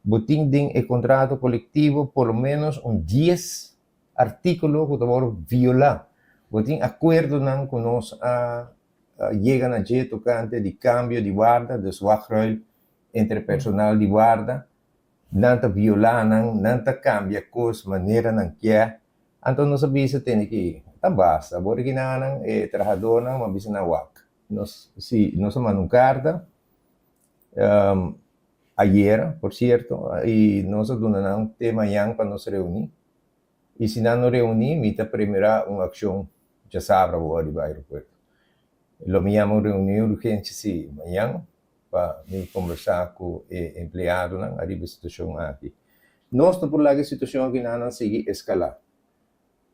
Bo tin den e kontrato kolektivo por lo ménos un dies artíkulo ku ta wòrdu violá. Bo tin akuerdonan ku nos a yega na dje tokante di kambio di warda, dus wachtruil entre personal di warda. Nan ta violá nan, nan ta kambia kos manera nan kier. Anto nos a bisa tende ki ta basta, bo riginá nan e trahadónan, bo a bisa nan wak. Nos si nos a manda un karta. Ayera, por cierto, y nos a duna nan te mañan pa nos reuni. Y si nan no reuni, mi ta primera un accion djasabra awor riba aeropuerto. Lo mi yama un reunion urgente si mañan pa mi conversa cu e empleadonan ariba e situacion aki. Nos no por laga e situacion aki nan sigui escala.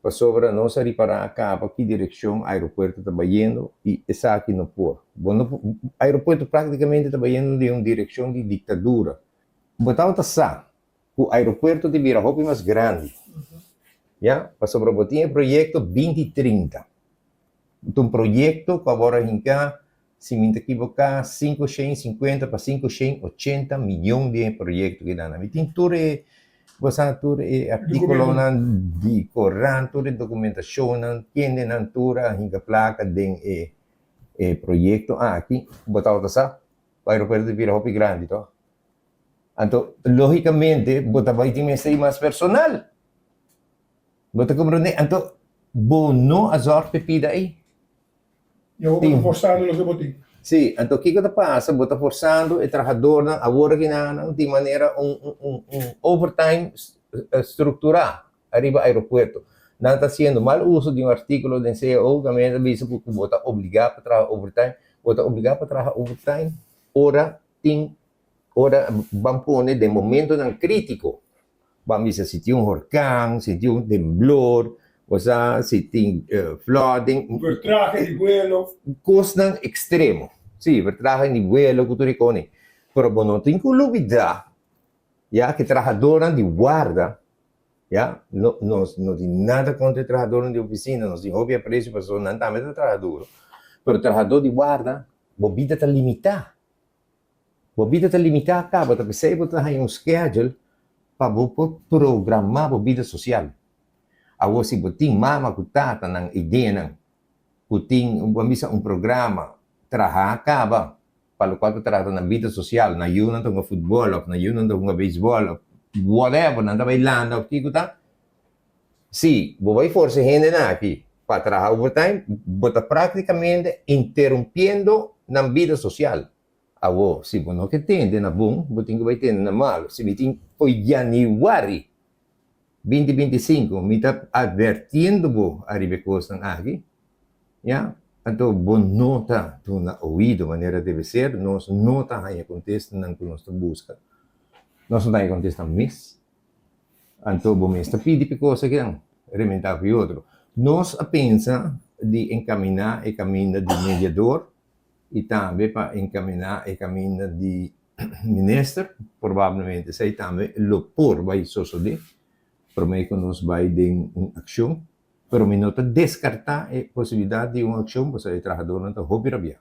Pasobra nos a ripará kaba ki direkshon aeropuerto ta bayendo i esaki no por. Bo no por, aeropuerto práktikamente ta bayendo den un direkshon di diktadura. Bo tabata sa ku aeropuerto ta bira hopi mas grandi, ya, pasobra bo tin e proyekto 2030. Ta un proyekto ku awor a hinká Si mi ta ekiboká, 550 pa 580 miyon di e proyekto ki nan. Mi tin tur e, bo sa, tur e artíkulonan di korant, tur e dokumentashonnan, kendenan tur a hinka plaka den e e proyekto aki. Bo tabata sa ku aeropuerto ta bira hopi grandi, tòg? Anto, lógikamente, bo ta bai tin mester di mas personal. Bo ta komprondé? Anto, bo no a zòrg pa e pida ei. Ya bo ta forsando loke bo tin. Sí, anto kiko ta pasa? Bo ta forsando e trahadornan awor aki nan tin manera un un un overtime strukturá ariba aeropuerto. Nan ta hasiendo mal uso di un artíkulo den cao kaminda ta bisa ku bo ta obligá pa traha overtime. Bo ta obligá pa traha overtime ora tin ora ban pone den momentonan krítiko. Ban bisa si tin un horkan, si tin un temblor, osea si tin flooding. Vertraging di vuelo. Kosnan ekstremo. Si, vertraging di vuelo ku tur e kos. Pero bo no tin ku lubida ya ku e trahadornan di warda ya, no nos no tin nada kontra e trahadornan di ofisina, nos tin hopi apresio pasobra nan tambe ta traha duro. Pero trahador di warda, bo bida ta limitá. Bo bida ta limitá kaba, ta p'esei bo ta haña un schedule pa bo por programá bo bida sosial. Awor si bo tin mama ku tatanan ideanan ku tin bo a bisa un programa trahá kaba pa lokual ta trata nan bida sosial, nan yunan ta hunga futbòl òf nan yunan ta hunga beisbòl òf whatever, nan ta bai landa òf kiko ta, si bo bai forsa e hendenan aki pa traha overtime bo ta práktikamente interumpiendo nan bida sosial. Awor, si bo no ke tende na bon, bo tin ku bai tende na malu. Si mi tin fo'i yanüari 2025 mi ta atvertiendo bo ariba e kosnan aki, ya, anto bo no ta duna oido manera debe ser, nos no ta haña kontestanan ku nos ta buska, nos no ta haña kontesta mes. Anto bo mes ta pidi pa e kos akinan rementá ku e otro. Nos a pensa di enkaminá e kaminda di mediador i tambe pa enkaminá e kaminda di minister, probablemente esei tambe lo por bai sosodé promé ku nos bai den un akshon, pero mi no ta deskartá e posibilidat di un akshon pasobra e trahadornan ta hopi rabiá.